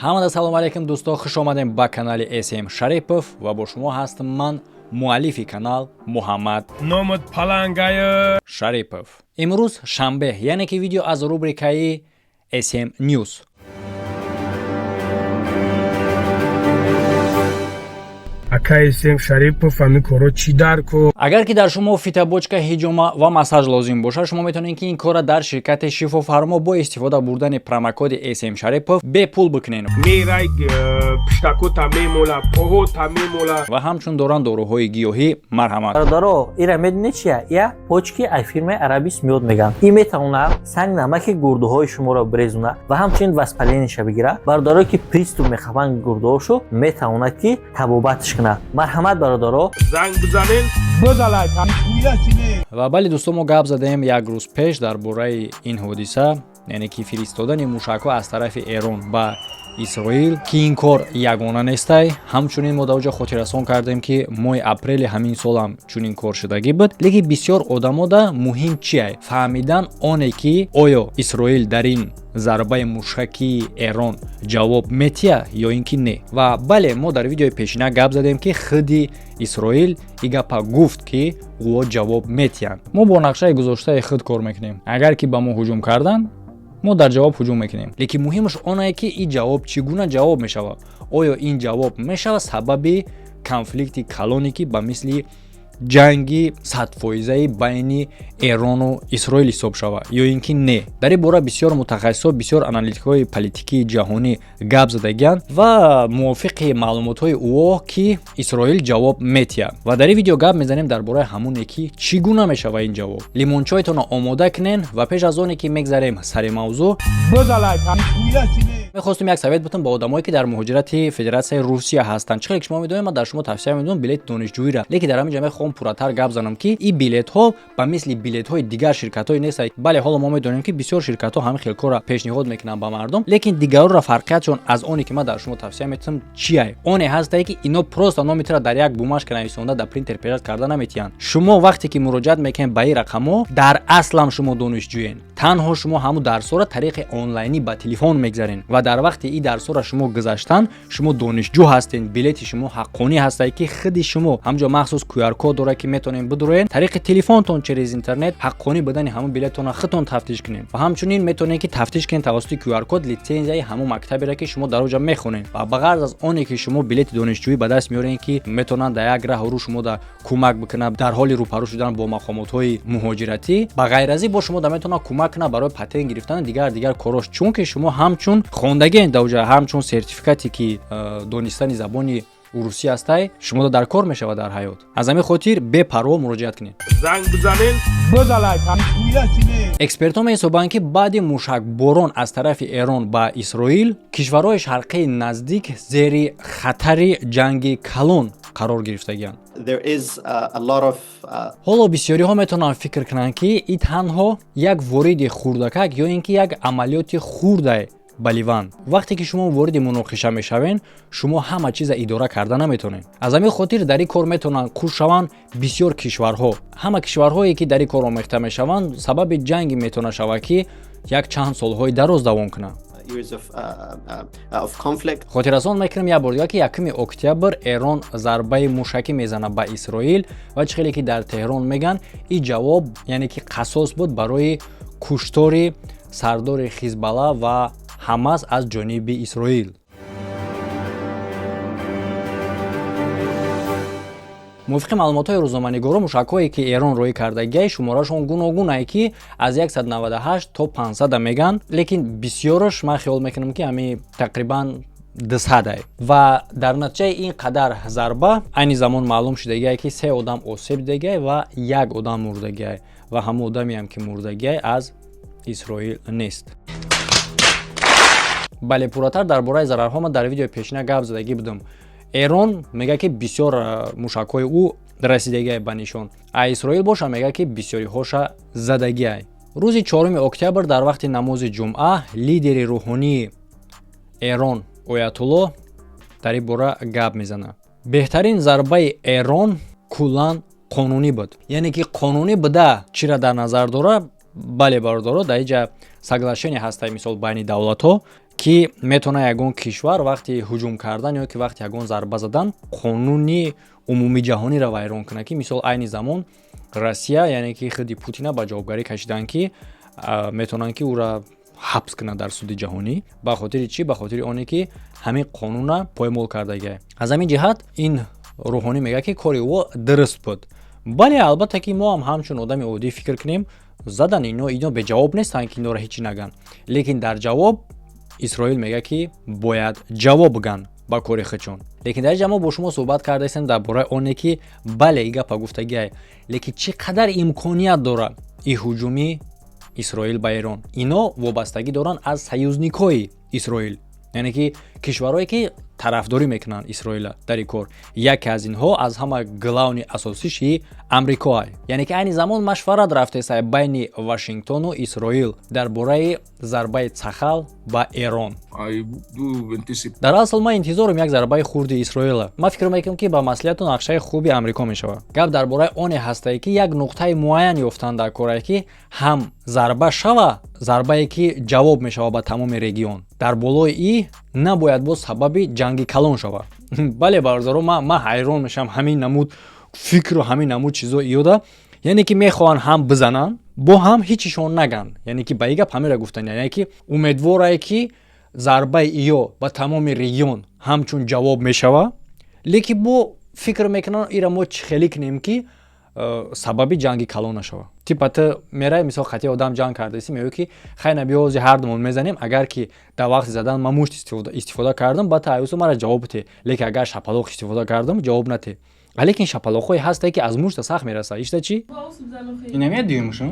Ҳамада салом алейкум, дӯсто, хуш омадем ба канали СМ Шарипов ва бо шумо ҳастам ман, муаллифи канал, Муҳаммад Номат Палангая. Шарипов. Имрӯз шанбе, яъне ки видео аз рубрикаи СМ News. Акаи Сем Шарипов, ҳамин корро чӣ дар ко? Агар ки дар шумо фитобочка, ҳиҷома ва массаж лозим бошад, шумо метавонед, ки ин корра дар ширкати Шифофармо бо истифода бурдани промокоди СМ Шарипов бепул бикунед. Мерай, пиштакота мемола, поҳота мемола. Ва ҳамчун доранд доруҳои гиёҳӣ, марҳамат. Бародаро, ира медонед чия? Я почки ай фирмаи Арабис миёд меган. Ин метавонад санг намаки гурдуҳои шуморо бирезона ва ҳамчунин воспалениеша бигира. Бародарое ки приступ мехабанд гурдуҳошо, метавонад, ки табобатш кунад. Марҳамат, бародаро. Занг бизанен, бизалай. Ва бале, дӯсто, мо гап задаем як рӯз пеш дар бораи ин ҳодиса, яъне ки фиристодани мушакҳо аз тарафи Эрон ба Исроил, ки ин кор ягона нестай. Ҳамчунин мо дар оҷо хотиррасон кардем, ки моҳи апрели ҳамин солам чунин кор шудагӣ буд. Лекин бисёр одамода муҳим чия фаҳмидан оне, ки оё Исроил дар ин зарбаи мушакии Эрон ҷавоб метия ё ин ки не. Ва бале, мо дар видеои пешина гап задем, ки худи Исроил и гапа гуфт, ки ӯо ҷавоб метиҳанд. Мо бо нақшаи гузоштаи худ кор мекунем. Агар ки ба мо ҳуҷум карданд, мо дар ҷавоб ҳуҷум мекунем. Лекин муҳимаш онае, ки ин ҷавоб чӣ гуна ҷавоб мешавад. Оё ин ҷавоб мешавад сабаби конфликти калоне, ки ба мисли ҷанги садфоизаи байни Эрону Исроил ҳисоб шавад, ё ин ки не? Дар ин бора бисёр мутахассисо, бисёр аналитикҳои политикии ҷаҳонӣ гап задагианд ва мувофиқи маълумотҳои ӯо, ки Исроил ҷавоб метиҳад. Ва дар ин видео гап мезанем дар бораи ҳамоне, ки чӣ гуна мешавад ин ҷавоб. Лимончойтонро омода кунен. Ва пеш аз оне ки мегзарем сари мавзӯъ, Бизалай. мехостум як совет бутам ба одамое, ки дар муҳоҷирати Федератсияи Русия ҳастанд. Чӣ хеле ки шумо медонед, ман дар шумо тавсия медиҳам билети донишҷӯиро, лекин дар ҳамин ҷо мехоҳам пурратар гап занам, ки ин билетҳо ба мисли билетҳои дигар ширкатҳое нест. Бале, ҳоло мо медонем, ки бисёр ширкатҳо ҳамин хел корро пешниҳод мекунанд ба мардум, лекин дигарора фарқиятшон аз оне, ки ман дар шумо тавсия метиҳам, чия? Оне ҳастае, ки ино просто номи тура дар як бумажка нависонда, дар принтер печать карда наметиҳанд. Шумо вақте ки муроҷиат мекунед ба ин рақамҳо, дар аслам шумо донишҷӯен, танҳо шумо ҳамун дарсҳоро тариқи онлайнӣ ба телефон мегзарен. Ва дар вақти ин дарсҳоро шумо гузаштан, шумо донишҷӯ ҳастен, билети шумо ҳаққонӣ ҳастае, ки худи шумо ҳамҷо махсус QR-код дорад, ки метавонед бидуроен тариқи телефонтон через интернет ҳаққонӣ будани ҳамун билеттонро худтон тафтиш кунед. Ва ҳамчунин метавонед, ки тафтиш кунед тавассути QR-код литсензияи ҳамун мактаберо, ки шумо дар оҷа мехонед. Ва ба ғарз аз оне ки шумо билети донишҷӯӣ ба даст меоред, ки метавонанд дар як раҳу рӯ шумо да кӯмак бикунад дар ҳоли рӯпарӯ шудан бо мақомотҳои муҳоҷиратӣ, ба ғайр аз ин бо шумо да метавонад кӯмак кунад барои патент гирифтани дигар дигар корош, чунки шумо ҳамчун хондагиен дар оҷа, ҳамчун сертификате, ки донистани забони урусӣ ҳастай, шумо дар кор мешавад дар ҳаёт. Аз ҳамин хотир бепарво муроҷиат кунед. Занг бизанен, бизалай. Экспертҳо меҳисобанд, ки баъди мушакборон аз тарафи Эрон ба Исроил, кишварҳои Шарқии Наздик зери хатари ҷанги калон қарор гирифтагианд. There is a lot of Ҳоло бисёриҳо метавонанд фикр кунанд, ки ин танҳо як вориди хурдакак ё ин ки як амалиёти хурдае ба Ливан. Вақте ки шумо вориди муноқиша мешавед, шумо ҳама чиза идора карда наметавонед. Аз ҳамин хотир дар ин кор метавонанд куш шаванд бисёр кишварҳо. Ҳама кишварҳое, ки дар ин кор омехта мешаванд, сабаби ҷанге метавонад шавад, ки як чанд солҳои дароз давом кунад. Years of conflict. Хотиррасон мекунем як бор дигар, ки 1 октябр Эрон зарбаи мушакӣ мезанад ба Исроил. Ва чӣ хеле ки дар Теҳрон мегӯянд, ин ҷавоб, яъне ки қасос буд барои куштори сардори Хизбалла ва Ҳамас аз ҷониби Исроил. Мувофиқи маълумотҳои рӯзноманигорон, мушакҳое, ки Эрон роҳӣ кардагиай, шуморашон гуногунае, ки аз 198 то 500 меган, лекин бисёраш ман хиёл мекунам, ки ҳами тақрибан 200. Ва дар натиҷаи ин қадар зарба айни замон маълум шудагиае, ки се одам осеб дидагиай ва як одам мурдагиай. Ва ҳамон одамеам, ки мурдагиай, аз Исроил нест. Бале, пурратар дар бораи зарарҳо ман дар видеои пешина гап задагӣ будам. Эрон мегӯяд, ки бисёр мушакҳои ӯ расидагиай ба нишон, а Исроил боша мегӯяд, ки бисёриҳоша задагиай. Рӯзи 4 октябр дар вақти намози ҷумъа лидери рӯҳонии Эрон Оятулло дар ин бора гап мезанад. Беҳтарин зарбаи Эрон куллан қонунӣ буд. Яъне ки қонунӣ буда чиро дар назар дорад? Бале, бародаро, дар инҷа соглашение ҳастай, мисол, байни давлатҳо. Ки метавонад ягон кишвар вақти ҳуҷум кардан ё ки вақти ягон зарба задан қонуни умумии ҷаҳониро вайрон кунад, ки мисол айни замон Россия, яъне ки худи Путина ба ҷавобгарӣ кашиданд, ки метавонанд, ки ӯра ҳабс кунад дар суди ҷаҳонӣ. Ба хотири чӣ? Ба хотири оне ки ҳамин қонуна поймол кардагиа. Аз ҳамин ҷиҳат ин рӯҳонӣ мегӯяд, ки кори ӯ дуруст буд. Бале, албатта, ки мо ҳам ҳамчун одами оддӣ фикр кунем, задан ино беҷавоб нестанд, ки инора ҳечӣ наган. Лекин дар ҷавоб Исроил мегӯяд, ки бояд ҷавоб ган ба кори худшон. Лекин дар инҷа мо бо шумо суҳбат кардаистем дар бораи оне ки, бале, и гапа гуфтагиай, лекин чӣ қадар имконият дорад и ҳуҷуми Исроил ба Эрон? Ино вобастагӣ доранд аз союзникҳои Исроил, яъне ки кишварҳое, ки тарафдорӣ мекунанд Исроила дар ин кор. Яке аз инҳо, аз ҳама главный асосиши Амрикоай. Яъне ки айни замон машварат рафтеста байни Вашингтону Исроил дар бораи зарбаи Цахал ба Эрон. Дар асл ман интизорам як зарбаи хурди Исроила. Ман фикр мекунам, ки ба маслиҳату нақшаи хуби Амрико мешавад. Гап дар бораи оне ҳастае, ки як нуқтаи муайян ёфтан дар корае, ки ҳам зарба шава, зарбае ки ҷавоб мешавад ба тамоми регион. Дар болои и набояд боз сабаби ҷанги калон шавад. Бале, бародаро, ман ҳайрон мешавам ҳамин намуд фикру ҳамин намуд чизо иёда. Яъне ки мехоҳанд ҳам бизананд, бо ҳам ҳичишон наган. Яъне ки ба и гап ҳамеро гуфтан, яъне ки умедворае, ки зарбаи иё ба тамоми регион ҳамчун ҷавоб мешавад, лекин бо фикр мекунанд, ира мо чӣ хелӣ кунем, ки сабаби ҷанги калон нашавад. Типа ту мерай, мисол, хати одам ҷанг кардаси, мегӯй, ки хайна, биёзи ҳардумон мезанем, агар ки дар вақти задан ман мушт истифода кардам, ба таюсу мара ҷавоб те, лекин агар шапалоқ истифода кардам, ҷавоб нате. Лекин шапалоқҳое ҳастае, ки аз мушта сахт мераса. Ишта чӣ? Инамия дуюмшо.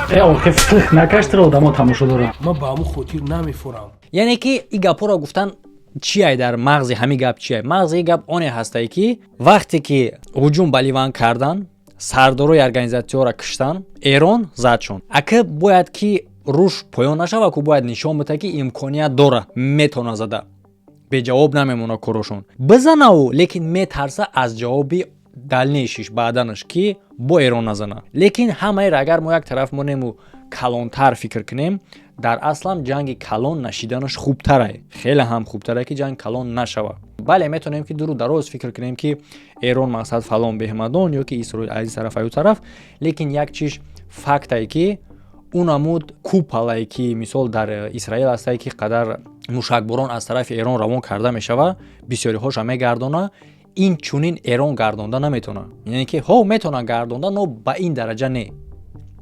Э, охи, накаштра, одамо тамошо доранд. Ман ба ҳамун хотир намефурам. Яъне ки и гапҳоро гуфтан чиай? Дар мағзи ҳамин гап чиай? Мағзи и гап оне ҳастае, ки вақте ки ҳуҷум ба Ливан кардан, сардорои организатсияро киштан, Эрон зад шон. Ака бояд ки руш поён нашава ку, бояд нишон бита, ки имконият дора, метавона зада, беҷавоб намемона корошон. Бизанаву, лекин метарса аз ҷавоби дальнейшиш, баъданаш, ки бо Эрон назана. Лекин ҳамаеро агар мо як тараф монему калонтар фикр кунем, дар аслам ҷанги калон нашиданаш хубтарае, хеле ҳам хубтарае, ки ҷанг калон нашава. Бале, метавонем, ки дуру дароз фикр кунем, ки Эрон мақсад фалон беҳмадон ё ки Исроил аз ин тараф, аю тараф, лекин як чиз фактае, ки ӯ намуд куполае, ки мисол дар Исраил ҳастае, ки қадар мушакборон аз тарафи Эрон равон карда мешава, бисёриҳоша мегардона. Ин чунин Эрон гардонда наметавонад. Яъне ки ҳо, метавонад гардонда, но ба ин дараҷа не.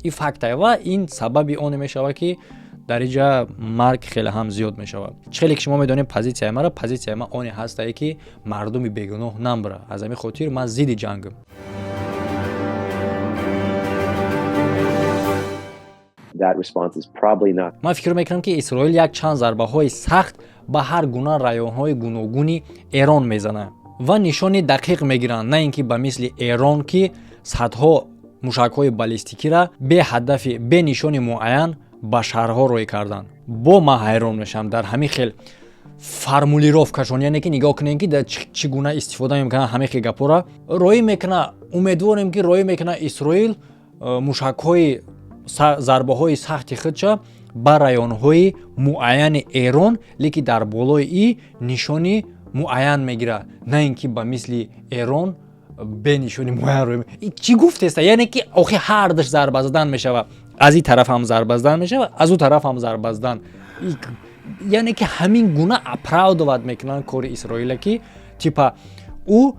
Ин фактае ва ин сабаби оне мешавад, ки дар инҷа марг хеле ҳам зиёд мешавад. Чӣ хеле ки шумо медонед позитсияи мара, позитсияи ман оне ҳастае, ки мардуми бегуноҳ намбара. Аз ҳамин хотир ман зидди ҷангам. Ман фикр мекунам, ки Исроил як чанд зарбаҳои сахт ба ҳар гуна районҳои гуногуни Эрон мезанад ва нишони дақиқ мегиранд, на ин ки ба мисли Эрон, ки садҳо мушакҳои баллистикира беҳадафи, бе нишони муайян ба шаҳрҳо рӯй карданд. Бо ман ҳайрон мешавам дар ҳамин хел формулировкашон. Яъне ки нигоҳ кунем, ки дар чӣ гуна истифода мекунанд ҳамин хел гапҳоро роӣ мекуна. Умедворем, ки роӣ мекуна Исроил мушакҳои зарбаҳои сахти худша ба районҳои муайяни Эрон, лекин дар болои и нишони муайян мегирад, на ин ки ба мисли Эрон бе нишони муайян рӯй. Чӣ гуфтеста? Яъне ки охи ҳардаш зарба задан мешавад, аз ин тараф ҳам зарба задан мешавад, аз ӯ тараф ҳам зарба задан. Яъне ки ҳамин гуна оправдывать мекунанд кори Исроила, ки типа ӯ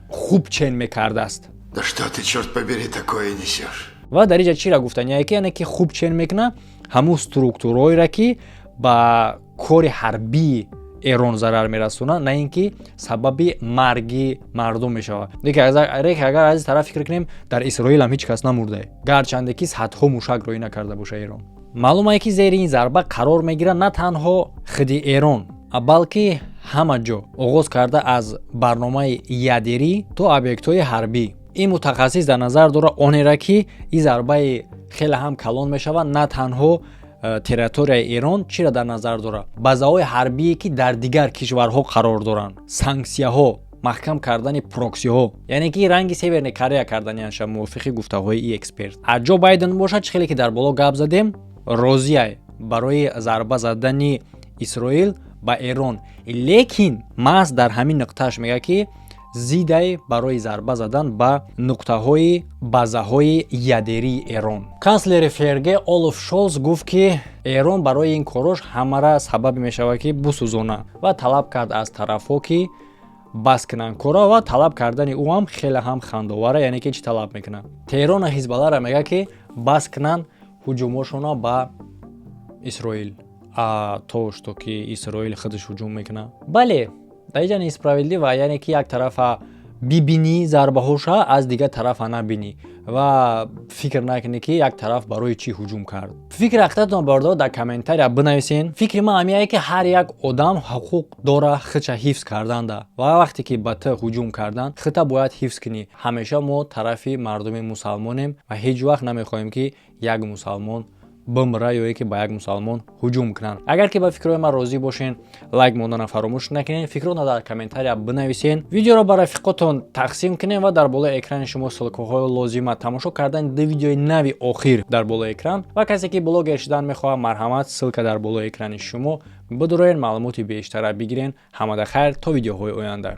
хуб чен мекардааст. Да что ты, черт побери, такое несешь? Ва дар инҷа чиро гуфтан? Яке, яъне ки хуб чен мекунад ҳамун структураҳоеро, ки ба кори ҳарбии Эрон зарар мерасонад, на ин ки сабаби марги мардум мешавад. Лекин агар аз ин тараф фикр кунем, дар Исроил ҳам ҳеҷ кас намурдае, гарчанде ки садҳо мушак роӣ накарда боша Эрон. Маълум ае, ки зери ин зарба қарор мегирад на танҳо худи Эрон, балки ҳама ҷо, оғоз карда аз барномаи ядерӣ то объектҳои ҳарбӣ. Ин мутахассис дар назар дорад онеро, ки ин зарбаи хеле ҳам калон мешавад, на танҳо территорияи Эрон. Чиро дар назар дорад? Базаҳои ҳарбие, ки дар дигар кишварҳо қарор доранд, санксияҳо. Маҳкам кардани проксиҳо, яъне ки ранги Северный Корея карданианша, мувофиқи гуфтаҳои и эксперт. А Ҷо Байден бошад, чӣ хеле ки дар боло гап задем, розиай барои зарба задани Исроил ба Эрон, лекин маҳз дар ҳамин нуқтааш мегӯяд, ки зидай барои зарба задан ба нуқтаҳои базаҳои ядерии Эрон. Канцлери ФРГ Олаф Шолс гуфт, ки Эрон барои ин корош ҳамара сабаб мешавад, ки бисӯзона, ва талаб кард аз тарафҳо, ки бас кунанд кора. Ва талаб кардани ӯ ҳам хеле ҳам хандовара, яъне ки чӣ талаб мекунад? Теҳрону Ҳизбалларо мегӯяд, ки бас кунанд ҳуҷумошонро ба Исроил. А то что ки Исроил худаш ҳуҷум мекунад, бале, дар инҷа несправедливо, яъне ки як тарафа бибинӣ зарбаҳоша, аз дигар тарафа набинӣ ва фикр накунӣ, ки як тараф барои чӣ ҳуҷум кард. Фикри ҳақиқатон, бардор, дар комментария бинависен. Фикри ман ҳамияе, ки ҳар як одам ҳуқуқ дора худша ҳифз карданда, ва вақте ки ба ту ҳуҷум кардан, худта бояд ҳифз кунӣ. Ҳамеша мо тарафи мардуми мусалмонем ва ҳеҷ вақт намехоҳем, ки як мусалмон бимра ё ки ба як мусалмон ҳуҷум кунанд. Агар ки ба фикрҳои ман розӣ бошен, лайк мондана фаромӯш накунед, фикрона дар комментария бинависен, видеоро ба рафиқотон тақсим кунед ва дар болои экрани шумо ссылкаҳои лозима, тамошо кардани ду видеои нави охир дар болои экран. Ва касе ки блогер шудан мехоҳад, марҳамат, ссылка дар болои экрани шумо, бидуроен, маълумоти бештара бигирен. Ҳамада хайр, то видеоҳои оянда.